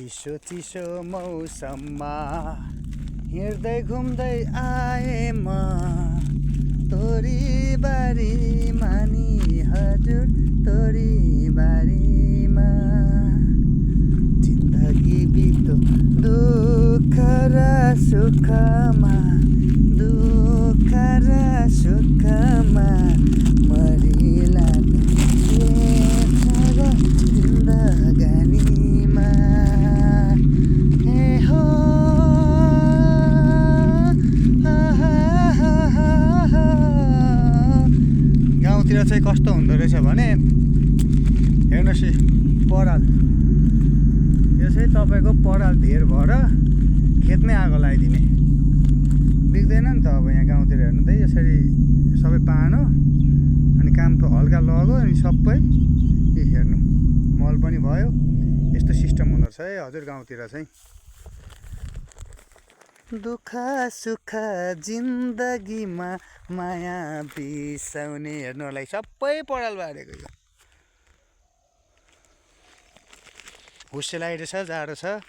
चिसो चिसो मौसममा हिँड्दै घुम्दै आए म तोरीबारीमा नि हजुर तोरीबारीमा जिन्दगी बित्यो दुःख र सुखमा दुःख र सुखमा मरिलानु जिन्दगानीमा गाउँतिर चाहिँ कस्तो हुँदो रहेछ भने हेर्नुहोस् पराल यो चाहिँ तपाईँको पराल धेर भएर खेतमै आगो लगाइदिने देख्दैन नि त। अब यहाँ गाउँतिर हेर्नु त यसरी सबै बाँड्यो अनि काम हल्का लग्यो अनि सबै हेर्नु मल पनि भयो। यस्तो सिस्टम हुँदो रहेछ है हजुर गाउँतिर चाहिँ। दुःख सुख जिन्दगीमा माया बिसाउने हेर्नुलाई सबै पराल बारेको यो हुस्से लागिरहेछ जाडो छ।